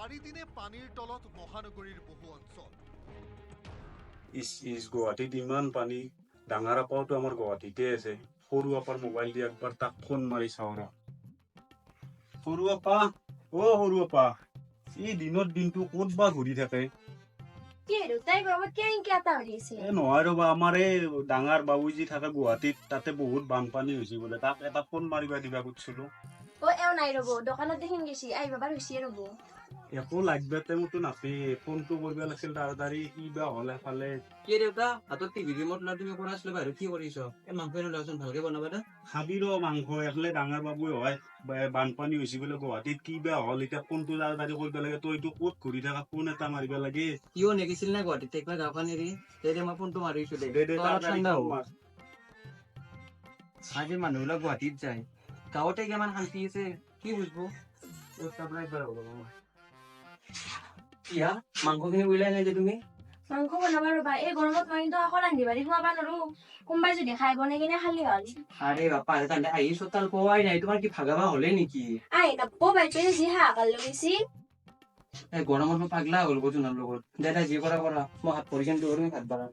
চাৰিদিনে পানীৰ তলত মহানগৰীৰ বহু অঞ্চল। ইচ ইচ, গুৱাহাটীত ইমান পানী। ডাঙৰ আপাওতো আমাৰ গুৱাহাটীতে আছে। সৰু আপাৰ মোবাইল দি একবাৰ তাক ফোন মাৰি চাওঁ ৰ। সৰু আপা, অ সৰু আপা, এই দিনত দিনটো ক'ত বা ঘূৰি থাকে? কি দেউতাই গৰমত কিয় ইনকে এটা হৈ আছে? এ নহয় ৰ'বা, আমাৰ এই ডাঙৰ বাবুজি থাকে গুৱাহাটীত, তাতে বহুত বানপানী হৈছে বোলে, তাক এটা ফোন মাৰিবা দিবা খুজিছিলো। অ এওঁ নাই ৰ'ব, দোকানত দেখোন গেছি, আহিব বাৰ হৈছে ৰ'ব। একো লাগবে টাইমতো নাপে, ফোনটো কৰিব লাগিছিল তাড়াতাড়ি, কি বা হ'ল এফালে। কি দেউতা, হাতত টিভি ৰিমট লৈ তুমি কৰা আছিলো বাহিৰত কি কৰিছ? এই মাংস ওলাচোন, ভালকে বনাবা দে। খাবি ৰ মাংস, এফালে ডাঙৰ বাবুৱে হয় বানপানী হৈছে বোলে গুৱাহাটীত, কি বা হ'ল এতিয়া, ফোনটো তাড়াতাড়ি কৰিব লাগে। তই এইটো ক'ত ঘূৰি থাকা, ফোন এটা মাৰিব লাগে। কিয় নেগিছিল না গুৱাহাটীত থাকিবা গাঁওখন এৰি? দে দে, মই ফোনটো মাৰিছো দে। দে দে, তই অলপ তাড়াতাড়ি ঠাণ্ডা ফোন হ'ব। মাৰ। আজি মানুহবিলাক গুৱাহাটীত যায়, গাঁৱতে কিমান শান্তি আছে কি বুজব। ইয়া মাংসখিনি উলাই নাই যে তুমি? মাংস বনাবা ৰ'বা, এই গৰমত মই কিন্তু অকল ৰান্ধি বাঢ়ি খুৱাবা নৰো। কোনোবাই যদি খাই বনাই কিনে খালি হ'ল। আৰে বাপা, তাতে আহি চোতাল পোৱাই নাই, তোমাৰ কি ভাগাবা হলে নেকি? আহি নাপব বাইদেৱে যি হাহাকাৰ লগাইছি। এই গৰমত মই পাগলা হ'ল কচোন লগত। দে দে, যি কৰা কৰা, মই হাত ভৰি কিন্তু তুমি ভাত বাঢ়া।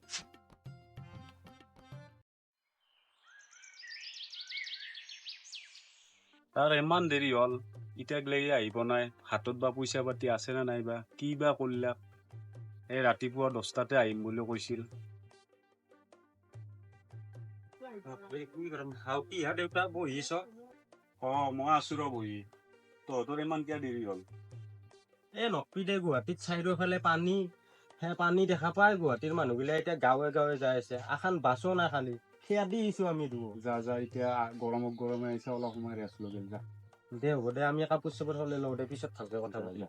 তাৰ ইমান দেৰি হ'ল, এতিয়াক লাগি আহিব নাই, হাতত বা পইচা পাতি আছে নে নাই বা, কি বা কৰিলাক। এই ৰাতিপুৱা 10টাতে আহিম বুলি কৈছিল। কি হা দেউতা, বহিছ? অ মই আছো ৰ বহি। তহঁতৰ ইমান কিয় দেৰি হ'ল? এ নকবি দে, গুৱাহাটীত চাৰিওফালে পানী, হে পানী দেখা পাই গুৱাহাটীৰ মানুহগিলা এতিয়া গাঁৱে গাঁৱে যাই আছে। আখান বাছো নাই খালি, সেয়া দি আহিছো আমি দুয়ো। যা যা, এতিয়া গৰমত গৰমে আহিছে, অলপ সময় ৰেষ্ট লৈ যা। দে হ'ব দে, আমি কাপোৰ চাপোৰ সলাই লওঁ দে, পিছত ভালকে কথা পাতিম।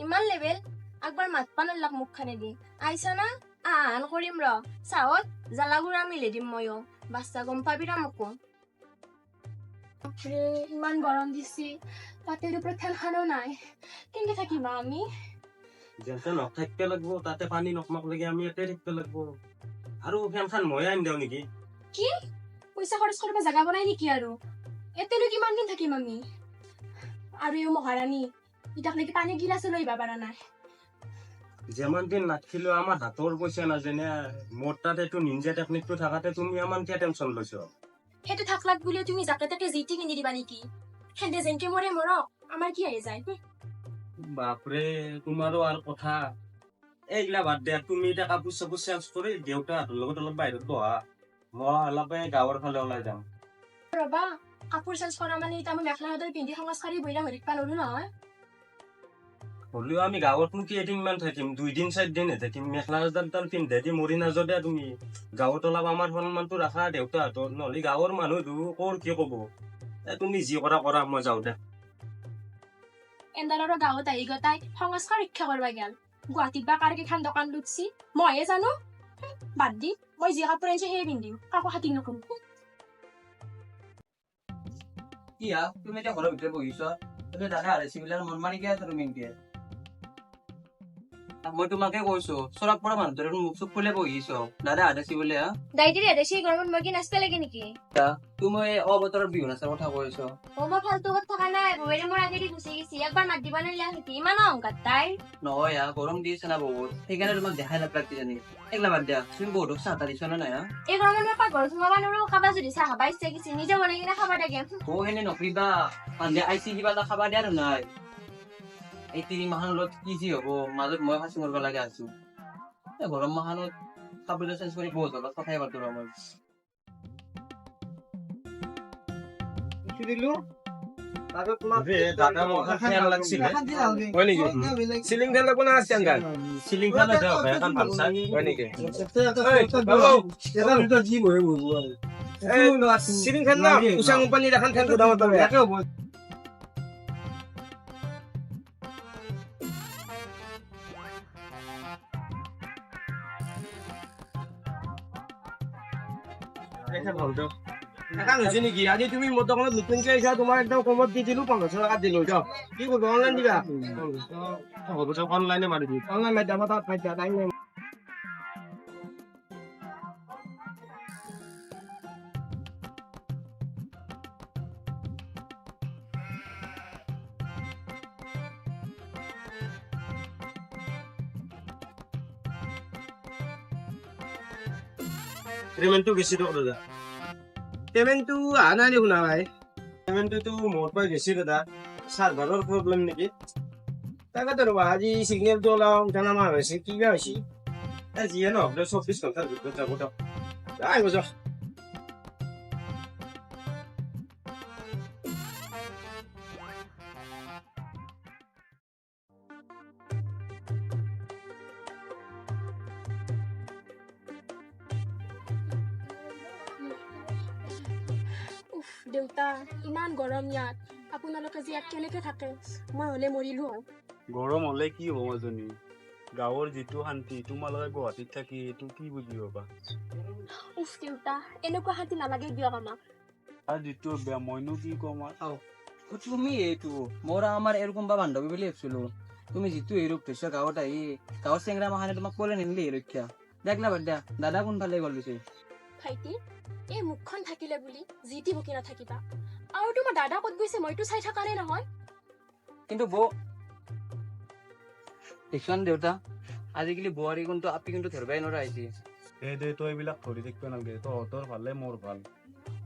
ইমান লেবেল, একবাৰ মাতবা নল্লাক মুখখানে দি। আহিছা না, আহান কৰিম ৰ, চাহত জ্বালা গুড়া মিলাই দিম ময়ো, বাচ্চা গম পাবি ৰ মোকো। বাপৰে, ইমান গৰম দিছি, তাতে ওপৰত ফেনখনো নাই, কেনেকে থাকিম আমি? যেনকে নখ থাকিব লাগব, তাতে পানী নকমাক লাগি আমি ইয়াতে থাকিব লাগব। আৰু ফেনখন ময়ে আনি দিওঁ নেকি? কি পইচা খৰচ কৰিব জাগা বনাই নেকি আৰু? এতেনো কিমান দিন থাকিম আমি? আৰু এই মহাৰাণী ইতাক নেকি পানী গিলাচো লৈ আহিব পৰা নাই। যিমান দিন নাথাকিলেও আমাৰ হাতৰ পইচা নাজেনে, মোৰ তাত এইটো নিঞ্জা টেকনিকটো থাকাতে তুমি ইমান কিয় টেনচন লৈছ? সেইটো থাকলাক বুলিয়ে তুমি যাকে তাকে যি টি কিনি দিবা নেকি? সেন্দে যেনকে মৰে মৰক, আমাৰ কি আহি যায়? বাপৰে, তোমাৰো আৰু কথা। এইগিলা বাদ দিয়া, তুমি এতিয়া কাপোৰ চাপোৰ চেঞ্জ কৰি দেউতাহঁতৰ লগত অলপ বাহিৰত বহা, মই অলপ এই গাঁৱৰ ফালে ওলাই যাম। ৰবা, কাপোৰ চেঞ্জ কৰা মানে এতিয়া মই মেখেলা চাদৰ পিন্ধি সংস্কাৰী বৈৰা হৈ থাকিব নোৱাৰো নহয়। হ'লেও আমি গাঁৱতনো কেইদিনমান থাকিম, 2 দিন 4 দিনহে থাকিম। মেখেলা চাদৰ পিন্ধে দি মৰি নাযাওঁ দিয়া তুমি। গাঁৱত অলপ আমাৰ সন্মানটো ৰাখা দেউতাহঁতৰ, নহ'লে গাঁৱৰ মানুহ কৰ কি ক'ব। এ তুমি যি কৰা কৰা, মই যাওঁ দে। এন্দাৰৰ গাঁৱত আহি গতাই সংস্কাৰ ৰক্ষা কৰিব গেল। গুৱাহাটীত বা কাৰ কেইখন দোকান লুটছি মইহে জানো। বাদ দি, মই যি কাপোৰ আনিছো সেয়ে পিন্ধিম, কাকো খাতিৰ নকৰো। কি হা, তুমি এতিয়া ঘৰৰ ভিতৰত বহিছ? তুমি দাদা হাৰাইছি বিলাক মন মাৰি কিয় আছা তুমি এনকে? মই তোমাকে কৈছো, চৰাক পৰা মানুহটোৰ মুখ চুখ ফুলে বহিছ, দাদা হাৰাইছি বোলে। হা দাইটিৰে হাৰাইছি, গৰমত মই কি নাচবা লাগে নেকি? তুমি অবতৰত বিহু নাচাৰ কথা কৈছ। অ মই ফাল্টু কথা থকা নাই, বৌৱেৰে মোৰ আগেদি গুচি গৈছি, একবাৰ মাত দিব নোৱাৰিলা নেকি? ইমান অহংকাৰ তাইৰ। নহয় হা, গৰম দিছে না বহুত, সেইকাৰণে তোমাক দেখাই নাপালাক কিজানি। এইগিলা বাদ দিয়া, তুমি বহুতক চাহ তাহ দিছ নে নাই? হা এই গৰমত মই পাকঘৰত সোমাব নোৱাৰো, কাৰোবাৰ যদি চাহ খাবা ইচ্ছা গৈছে নিজে বনাই কিনে খাব লাগে। অ সেনে নকৰিবা, মানুহে আইচি কিবা এটা খাবা দিয়া নাই। এই 3 মাহৰ লগত কি যি হ'ব, মাজত মই ফাঁচি মৰিব লগা আছো। এই গৰম মাহত কাপোৰটো চেঞ্জ কৰি বহুত লগত কথাই পাতো ৰ মই। দিলো চিলিং ফেন লাগব না ষ্টেণ্ড ফেন? চিলিং ফেন আছে, এখন ভাল চাই। হয় নেকি? চিলিং ফেন না উষা কোম্পানীৰ এখন ফেন গোদামত পাবে। এখন হৈছে নেকি? আজি তুমি মোৰ দোকানত নতুনকে আহিছা, তোমাৰ একদম কমত দি দিলো, 1500 টকাত দিলো। যাওক, কি কৰিব, অনলাইন দিবা? হ'ব দিয়ক, অনলাইনে মাৰি দিম। অনলাইন মাৰি দিয়া, মই তাত মাৰি দিয়া, টাইম নাই। পেমেণ্টটো বেছি দিয়ক দাদা। পেমেণ্টটো অহা নাই দেখোন ভাই। পেমেণ্টটোতো মোৰ পৰা গেছি দাদা, চাৰ্ভাৰৰ প্ৰব্লেম নেকি? তাকেতো ৰ'বা, আজি চিগনেলটো অলপ উঠা নমা হৈছে, কিবা হৈছে। এ যিয়ে নহওক দে, 24 ঘণ্টাৰ ভিতৰত যাব দিয়ক। আহিব যাওক। উফ দেউতা, ইমান গৰম ইয়াত, আপোনালোকে যে ইয়াত কেনেকে থাকে, মই হ'লে মৰিলো হয়। গৰম হ'লে কি হ'ব মাজনী, গাঁৱৰ যিটো শান্তি তোমালোকে গুৱাহাটীত থাকি এইটো কি বুজি পাবা? উফ দেউতা, এনেকুৱা শান্তি নালাগে দিয়ক আমাক। আৰু যিটো বেয়া মইনো কি ক'ম আৰু। তুমি এইটো মোৰ আমাৰ এৰকম বা বান্ধৱী বুলি ভাবছিলো, তুমি যিটো এই ৰূপ ধৰিছা গাঁৱত আহি, গাঁৱৰ চেংৰা মাখানে তোমাক ক'লে নিনিলে ৰক্ষা। দেখলা বাদ দিয়া, দাদা কোনফালে গ'ল পিছে? ভাইটি, এই মুখখন থাকিলে বুলি যি টি বকি নাথাকিবা। আৰু তোমাৰ দাদা ক'ত গৈছে মইতো চাই থকা নাই নহয়। কিন্তু বৌ দেখিছানে দেউতা, আজিকালি বোৱাৰী কোনটো আপি কোনটো ধৰবাই নোৱাৰা হৈছে। দে দে, তই এইবিলাক ধৰি থাকিব নালাগে, তহঁতৰ ভালে মোৰ ভাল।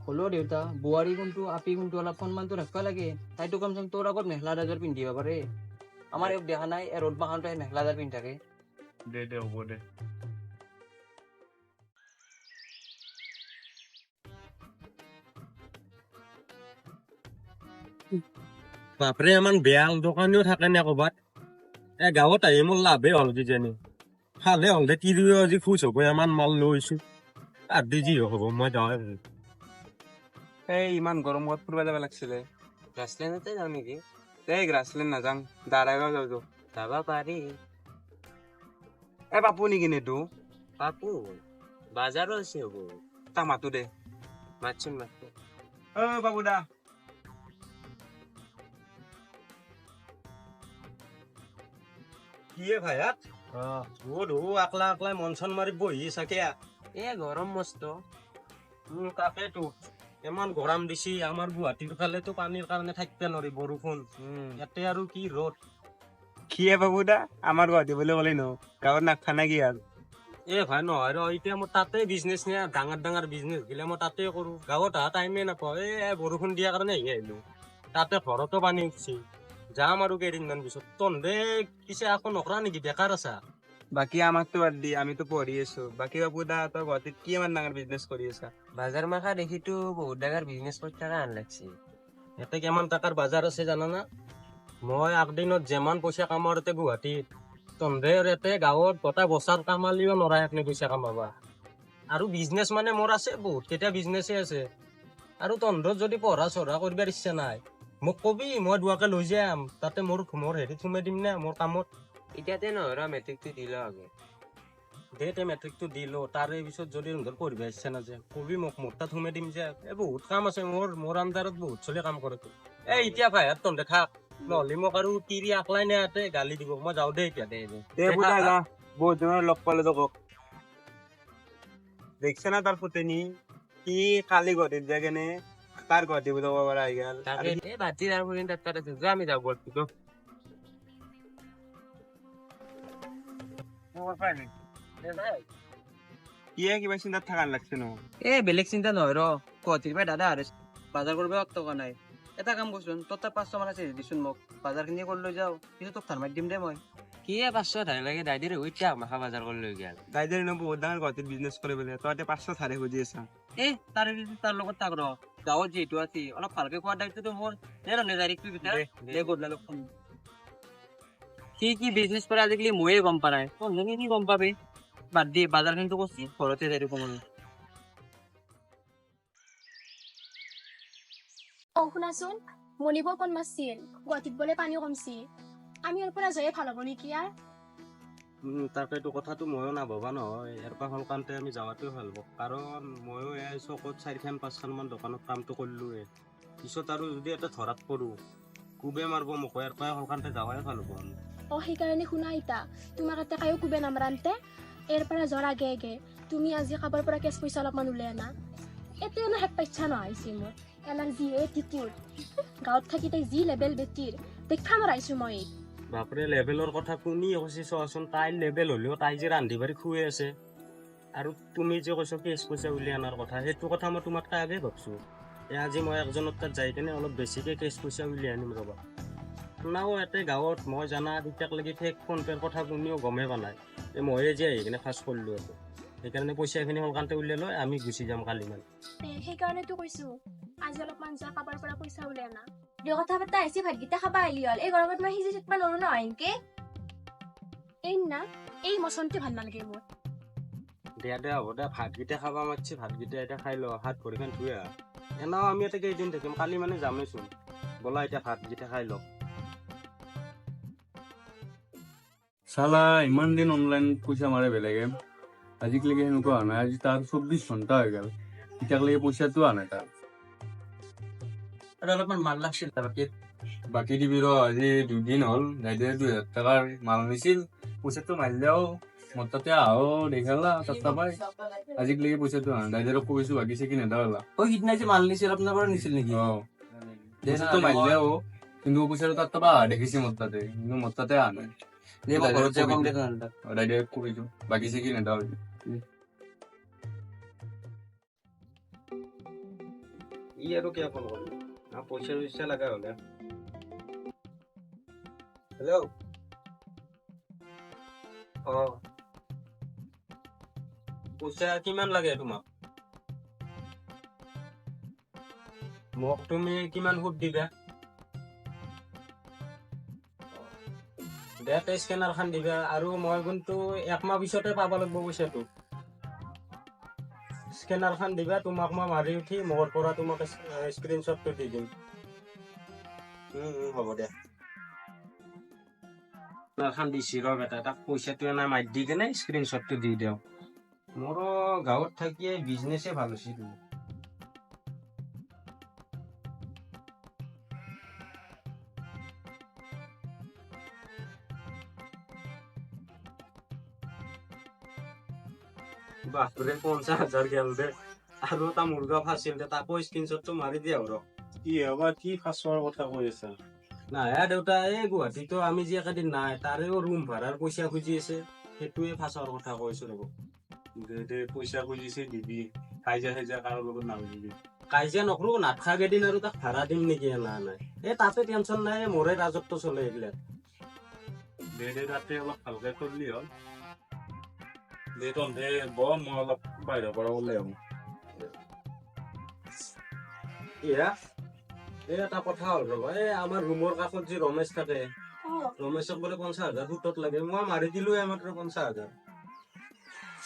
হ'লেও দেউতা, বোৱাৰী কোনটো আপি কোনটো অলপ সন্মানটো ৰাখিব লাগে। তাইতো কমচে কম তোৰ আগত মেখেলা চাদৰ পিন্ধিব পাৰে, আমাৰ এক দেখা নাই এই ৰ'দ মাখানটো মেখেলা চাদৰ পিন্ধি থাকে। দে দে হ'ব দে। বাপৰে, ইমান বেয়া দোকানীও থাকে নে ক'ৰবাত? এ গাঁৱত আহি মোৰ লাভেই হ'ল কিজানি। ভালে হ'ল দে, তিৰিও আজি খুচ হ'ব, ইমান মাল লৈ আহিছো। আদি যি হ'ব, মই যাওঁৱে। এই ইমান গৰমত ফুৰিব যাব লাগিছিলে। গ্ৰাছলেণ্ডতে যাওঁ নেকি? এই গ্ৰাছলেণ্ড নাযাং, দাৰাগাঁও যাওঁ। যাবা পাৰি। এই পাপু নেকি এইটো? পাপু বাজাৰো আছে হ'ব। তাক মাতো দে। মাতচোন মাতচোন। অ বাবু দা। কিয়ে ভাইয়াত অ আকলা আকলাই মন চন মাৰি বহি চাকে। এ গৰম মস্ত। তাকেতো ইমান গৰম দিছি। আমাৰ গুৱাহাটীৰ ফালেতো পানীৰ কাৰণে থাকিব নোৱাৰি, বৰষুণ, ইয়াতে আৰু কি ৰ'দ। কিয়ে বাবু দা, আমাৰ গুৱাহাটী বুলি ক'লেই ন গাঁৱত নাখা নাই কি আৰু? এ ভাই নহয় ৰ, এতিয়া মই তাতে বিজনেছ নিয়া, ডাঙৰ ডাঙৰ বিজনেছ গিলা মই তাতে কৰোঁ, গাঁৱত অহা টাইমে নাপাওঁ। এই বৰষুণ দিয়াৰ কাৰণে আহি আহিলো, তাতে ঘৰতো পানী উঠছি। যাম আৰু কেইদিনমান পিছত। তহঁতে পিছে একো নকৰা নেকি, বেকাৰ আছা? বাকী আমাকতো বাদ দি, আমিতো পঢ়ি আছো। বাকী বাবু দা, তই গুৱাহাটীত কি ইমান ডাঙৰ বিজনেছ কৰি আছা? বাজাৰ মাখা দেখিতো বহুত ডাঙৰ বিজনেছ কৰি থকা হেন লাগছে। ইয়াতে কিমান টকাৰ বাজাৰ আছে জানানা? মই আগদিনত যিমান পইচা কামাওঁতে গুৱাহাটীত, তহঁতে ইয়াতে গাঁৱত গোটা বছৰ কামালিও নৰা এখিনি পইচা কামাবা। আৰু বিজনেছ মানে মোৰ আছে বহুত কেইটা বিজনেছে আছে। আৰু তহঁতৰ যদি পঢ়া চঢ়া কৰিবৰ ইচ্ছা নাই, মোক কবি, মই দুৱাকে লৈ যাম। তাতে মোৰ মোৰ হেৰিত সোমাই দিম না মোৰ কামত। এতিয়াতে নহয় ৰ, মেট্ৰিকটো দি লওঁ আগে। দে তে মেট্ৰিকটো দি ল, তাৰে পিছত যদি তহঁতৰ পঢ়িব ইচ্ছা নাযায় কবি মোক, মোৰ তাত সোমাই দিম যে। এই বহুত কাম আছে মোৰ, মোৰ আণ্ডাৰত বহুত চলি কাম কৰে। এই এতিয়া ভাইয়াত তহঁতে থাক, নহ'লে মোক আৰু তিৰি আকলাই নাই ইয়াতে গালি দিব। মই যাওঁ দে এতিয়া। দে দে। দে বুদা যা, বহুত দিনৰ লগ পালো তোক। দেখছে না তাৰ পুতেনি কি কালি গুৱাহাটীত যায় কেনে তাৰ গুৱাহাটী বুলি ক'ব পৰা হৈ গ'ল। তাকে এই বাদ দি, তাৰ ফুৰিম তাত তাত আছে। যা আমি যাওঁ বল। কিয়ে কিবা চিন্তাত থাকান লাগছে ন? এ বেলেগ চিন্তা নহয় ৰ, গুৱাহাটীৰ পৰা দাদা আৰু বাজাৰ কৰিব এক টকা নাই। এটা কাম কৰচোন, তোৰ তাত 500 মান আছে দিচোন মোক, বাজাৰখিনি কৰি লৈ যাওঁ, পিছত তোক ধাৰ মাৰি দিম দে মই। কি 500 ধাৰ লাগে দাইদেৰ এতিয়া মাখা বাজাৰ কৰি লৈ গ'ল। দাইদেৰ ন বহুত ডাঙৰ গুৱাহাটীত বিজনেছ কৰে বোলে, তহঁতে 500 ধাৰে খুজি আছা। এ তাৰ তাৰ লগত থাক ৰ, গাঁৱত যিহেতু আছে অলপ ভালকে খোৱাৰ দায়িত্বটো মোৰ। দে ৰ নেজাৰিকটো পিঠা দে, গধূলা লগ পাম। সি কি বিজনেছ কৰে আজিকালি ময়ে গম পোৱা নাই, তহঁতে কি গম পাবি? বাদ দি, বাজাৰখিনিতো কৰছি, ঘৰতে যাই কম আৰু। অ শুনাচোন, মণিব ফোন মাৰছিল, গুৱাহাটীত বোলে পানী কমছি, আমি ইয়াৰ পৰা যোৱাই ভাল হ'ব নেকি আৰ? তাকেতো কথাটো ময়ো নাভাবা নহয়। ইয়াৰ পৰা সোনকালতে আমি যোৱাটোৱে ভাল হ'ব, কাৰণ ময়ো এই চকত 4খন 5খনমান দোকানত কামটো কৰিলোৱে। পিছত আৰু যদি এটা ধৰাত পৰোঁ, কোবে মাৰিব মোক। ইয়াৰ পৰা সোনকালতে যোৱাই ভাল হ'ব আমি। অ সেইকাৰণে শুনা ইতা, তোমাক এটা কায়ো কোবে নামাৰান্তে ইয়াৰ পৰা যোৱাৰ আগে আগে তুমি আজি কাৰোবাৰ পৰা কেচ পইচা অলপমান উলিয়াই আনা। এতিয়া নো শেষ ইচ্ছা নহৈছে মোৰ, এলাৰ যি এটিটিউড, গাঁৱত থাকি তাই যি লেবেল বেটিৰ দেখা নোৱাৰিছোঁ মই। বাপৰে, লেবেলৰ কথা কোনি কৈছে চোৱাচোন। তাইৰ লেবেল হ'লেও তাই যে ৰান্ধি বাঢ়ি খুৱাই আছে, আৰু তুমি যে কৈছ কেছ পইচা উলিয়াই অনাৰ কথা, সেইটো কথা মই তোমাতকৈ আগে ভাবছোঁ। এই আজি মই একজনৰ তাত যাই কেনে অলপ বেছিকৈ কেছ পইচা উলিয়াই আনিম ৰ'বা। নাও ইয়াতে গাঁৱত মই জানা তেতিয়ালৈকে ফেক ফোনপে'ৰ কথা কোনেও গমেই পোৱা নাই। এই ময়ে যে আহি কিনে ফাৰ্ষ্ট কৰিলোঁ আৰু সেইকাৰণে পইচাখিনি সোনকালতে উলিয়াই লৈ আমি গুচি যাম কালি মানে। সেইকাৰণেতো কৈছোঁ আজি অলপমান যা, কাৰোবাৰ পৰা পইচা উলিয়াই আনা। দুই কথা পাতা আহিছে, ভাতকেইটা খাবা আহিলি হ'ল। এই গৰমত মই সিজি থাকিব নোৱাৰো নহয় এনকে। এই না এই মচনটো ভাল নালাগে মোৰ। দিয়া দে হ'ব দে, ভাতকেইটা খাবা মাতছে, ভাতকেইটা এতিয়া খাই ল, হাত ভৰিখন ধুই আহা। এনেও আমি ইয়াতে কেইদিন থাকিম, কালি মানে যামেইচোন। ব'লা এতিয়া ভাতকেইটা খাই লওঁ। চালা ইমান দিন অনলাইন পইচা মাৰে বেলেগে, আজিলৈকে সেনেকুৱা হোৱা নাই। আজি তাৰ 24 ঘণ্টা হৈ গ'ল, এতিয়ালৈকে পইচাটো অহা নাই তাৰ। আৰু অলপমান মাল লাগছিল বাকী। বাকী দিবি ৰ, আজি 2 দিন হ'ল, দাইদে 2000 টকাৰ মাল নিছিল, পইচাটো মাৰিলেও মোৰ তাতে আহো দেখালা তাত পাই, আজিলৈকে পইচাটো অহা নাই। দাইদেৰক কৈছো বাকী চেকি নেদা হ'লা। ঐ সিদিনা যে মাল নিছিল আপোনাৰ পৰা নিছিল নেকি? অ পইচাটো মাৰিলেও কিন্তু পইচাটো তাত পৰা অহা দেখিছে মোৰ তাতে, কিন্তু মোৰ তাতে অহা নাই। দে মই ঘৰত যাই কম দে তেনেহ'লে। দাইদেৰক কৈছো বাকী চেকি নেদা হৈছে। ই আৰু কিয় ফোন কৰিলে? না পইচা চইচা লগা হ'লে। হেল্ল' অ পইচা কিমান লাগে তোমাক? মোক তুমি কিমান সুদ দিবা? দে স্কেনাৰখন দিবা। আৰু মই কিন্তু একমাহ পিছতে পাব লাগিব পইচাটো। স্কেনাৰখন দিবা, তোমাক মই মাৰি উঠি মোৰ পৰা তোমাক স্ক্ৰীনশ্বটটো দি দিম। হ'ব দিয়া। স্কেনাৰখন দিছি ৰ বেটা, তাক পইচাটো এনে মাৰি দি কেনে স্ক্ৰীনশ্বটটো দি দিওঁ। মোৰো গাঁৱত থাকিয়ে বিজনেছে ভাল হৈছে। বাপৰে 50,000 গেল দে। আৰু এটা মুৰ্গা ফাঁচিল দে, তাকো স্ক্ৰীনশ্বটটো মাৰি দিয়া আৰু। কি হবা কি ফাঁচোৱাৰ কথা কৈ আছা? নাই দেউতা, এই গুৱাহাটীতো আমি যি একেদিন নাই, তাৰেও ৰুম ভাড়াৰ পইচা খুজি আছে, সেইটোৱে ফাঁচৰ কথা কৈছো ৰ'ব। দে দে পইচা খুজিছে দিবি, কাজিয়া চাজিয়া কাৰো লগত নালাগিবি। কাজিয়া নকৰো, নাথাক এদিন আৰু তাক ভাড়া দিম নেকি? নাই নাই, এই তাতে টেনচন নাই, মোৰে ৰাজত্ব চলে এইবিলাক। দে দে তাতে অলপ ভালকে চললি হ'ল। দে তহঁতে ব, মই অলপ বাহিৰৰ পৰা ওলাই আহোঁ। ইয়া এই এটা কথা হ'ল ৰ'বা, এই আমাৰ ৰুমৰ কাষত যি ৰমেশ থাকে, ৰমেশক বোলে 50,000 সুতত লাগে। মই মাৰি দিলো এইমাত্ৰ 50,000,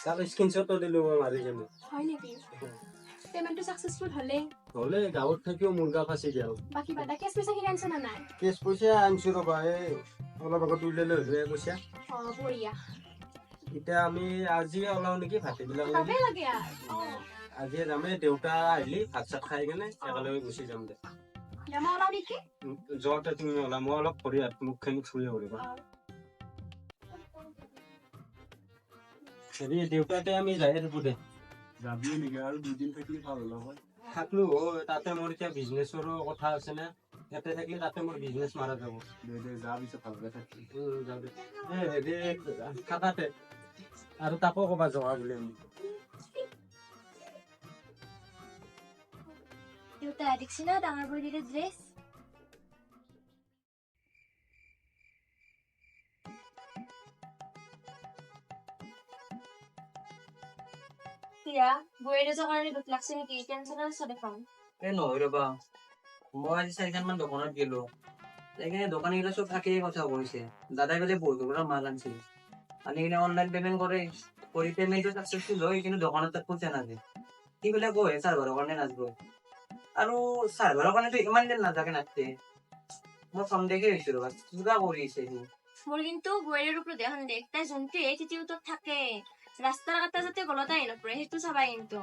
তাক স্ক্ৰীনশ্বটো দিলো মই মাৰি কেনে। হয় নেকি? পেমেণ্টটো ছাকচেছফুল হ'লে? হ'লে গাঁৱত থাকিও মুৰ্গা ফাঁচি গেল। বাকী বাদা কেছ পইচাখিনি আনিছ না নাই? কেছ পইচা আনিছো ৰ'বা, এই অলপ আগত উলিয়াই লৈ আহিলো এই পইচা। অ বঢ়িয়া। এতিয়া আমি আজিয়ে ওলাও নেকি ভাটিবিলাক? যাবই লাগে আৰু। অ আজিয়ে যামেই, দেউতা আহিলি ভাত চাত খাই কেনে একেলগে গুচি যাম দে। মই ওলাও নেকি? যোৱাতে তুমি ওলা, মই অলপ ভৰি হাত মুখখিনি ধুই আহোঁ ৰ'বা। হেৰি দেউতাতে আমি যাই থাকো দে। যাবি নেকি? আৰু 2 দিন থাকিলে ভাল হ'ল হয়। থাকলো হয়, তাতে মোৰ এতিয়া বিজনেছৰো কথা আছে না। ইয়াতে থাকিলে তাতে মোৰ বিজনেছ মাৰা যাব। দে দে যা পিছে, ভালকে থাকবি। যাওঁ দে। এই হেৰি থাকাতে আৰু তাকো ক'বা যোৱা বুলি আমি। দেউতা দেখছি না ডাঙৰ বৌদিৰ ড্ৰেছ? কিয়া বোৱাৰীজৰ কাৰণে দুখ লাগছে নেকি? টেনচন আছ দেখোন। এই নহয় ৰ'বা, মই আজি চাৰিখনমান দোকানত গেলো, সেইকাৰণে দোকানীগিলা চব একেই কথা কৈছে। দাদাই বোলে বহুত পৰা মাল আনছিল, আনি কিনে অনলাইন পেমেণ্ট কৰে, কৰি পেমেণ্টটো ছাকচেছফুল হয়, কিন্তু দোকানত তাত পইচা নাযায়। সি বোলে কয় চাৰ্ভাৰৰ কাৰণে নাযাব, আৰু চাৰ্ভাৰৰ কাৰণেতো ইমান দিন নাথাকে নাথাকে। মই সন্দেহে হৈছো ৰ'বা, কিবা কৰি আছে সি। মোৰ কিন্তু বোৱাৰীৰ ওপৰত সন্দেহ। তাই যোনটো এটিটিউডত থাকে, ৰাস্তাৰ কাটা যাতে গলত আহি নপৰে সেইটো চাবা কিন্তু।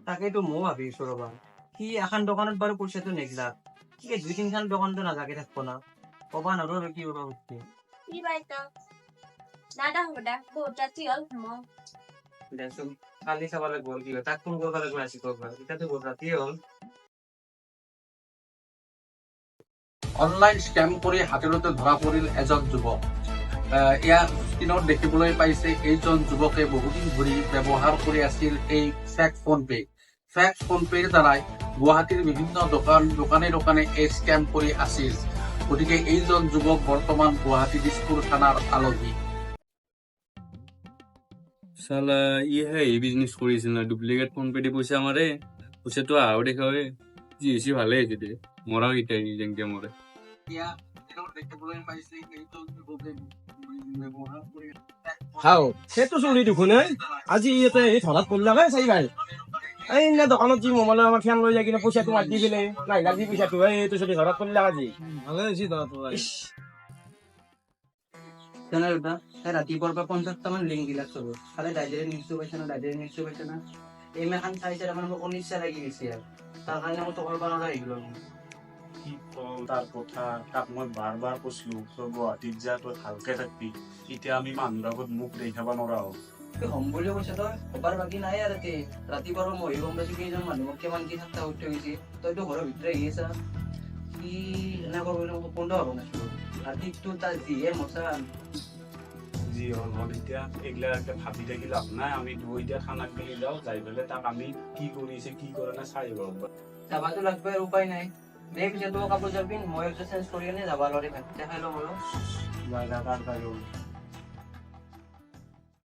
তাকেতো ময়ো ভাবি আছো ৰ'বা। সি এখন দোকানত বাৰু পইচাটো নেগলাক, সি দুই তিনিখন দোকানতো নাথাকে থাকব না। ক'বা নোৱাৰো আৰু কি বা কৰিছে। কি বা এতিয়া দাদা হ'ব দা, বহুত ৰাতি হ'ল মই দেচোন কালি চাব লাগিব কি হয়, তাক ফোন কৰিব লাগিব ৰাতিপুৱা একবাৰ। এতিয়াতো বহুত ৰাতিয়ে হ'ল। অনলাইন স্কেম কৰি হাতে লোতে ধৰা পৰিল এজন যুৱক। ইয়াত স্ক্ৰীণত দেখিবলৈ পাইছে, এইজন যুৱকে বহুদিন ধৰি ব্যৱহাৰ কৰি আছিল এই ফেক ফোনপে। ফেক ফোনপেৰ দ্বাৰাই গুৱাহাটীৰ বিভিন্ন দোকানে দোকানে এই স্কেম কৰি আছিল। গতিকে এইজন যুৱক বৰ্তমান গুৱাহাটী দিছপুৰ থানাৰ আলহী। চালা, ইহে এই বিজনেছ কৰিছিল না, ডুপ্লিকেট ফোন পে দি পইচা মাৰে, পইচাটো আহাও দেখাৱে। যি হৈছে ভালে হৈছে দে, মৰা কেতিয়া যেনকে মৰে। ইয়াত স্ক্ৰীণত দেখিবলৈ পাইছে, এইজন যুৱকে ব্যৱহাৰ কৰি হাও, সেইটো চলি দেখোন এই আজি ইয়াতে এই ধৰাত পৰিলাক। এই চাই ভাই, এই না দোকানত যি মোবাইলৰ আমাৰ ফেন লৈ যাই কিনে পইচাটো মাৰি দি পেলে নাহিলাক যি পইচাটো, এইটো চলি ধৰাত পৰিলাক আজি। ভালে হৈছে ধৰাত। জানা দাদা, তাই ৰাতিপুৱাৰ পৰা 50টামান লিংক দিলাক চবত খালে, ডাইৰেক্ট নিউজটো পাইছে না, ডাইৰেক্ট নিউজটো পাইছে না। এইমাখান চাই চাই তাৰমানে মোক অনিচ্ছা লাগি গৈছে আৰু তাৰ কাৰণে মই টকাৰ পৰা আহি গ'লো। কি কওঁ তাৰ কথা, তাক মই বাৰ বাৰ কৈছিলো, তই গুৱাহাটীত যা, তই ভালকে থাকবি। এতিয়া আমি মানুহৰ আগত মুখ দেখাব নোৱাৰা হ'ল। কি হ'ম বুলি কৈছ তই? হ'বাৰ বাকী নাই আৰু। তাতে ৰাতিপুৱাৰ পৰা ময়ো গম পাইছো, কেইজন মানুহক কিমান কি ঠাট্টা কৰি থৈ গৈছে। তইতো ঘৰৰ ভিতৰে আহি আছা। কি এনেকুৱা বুলি মই সপোনটো ভবা নাছিলো। ৰাতিটো তাৰ যিহে মচা। যি হ'ল হ'ল, এতিয়া এইগিলা এতিয়া ভাবি থাকি লাভ নাই। আমি দুয়ো এতিয়া থানাত গেলি যাওঁ, যাই পেলাই তাক আমি কি কৰিছে কি কৰা নাই চাই আহিব একবাৰ। যাবাতো লাগব আৰু, উপায় নাই। দে পিছে, তই কাপোৰ যাবি, মই একযোৰ চেঞ্জ কৰি কিনে যাবা লৰে। ভাত খাই লওঁ আৰু। যা যা, তাড়াতাড়ি ওল।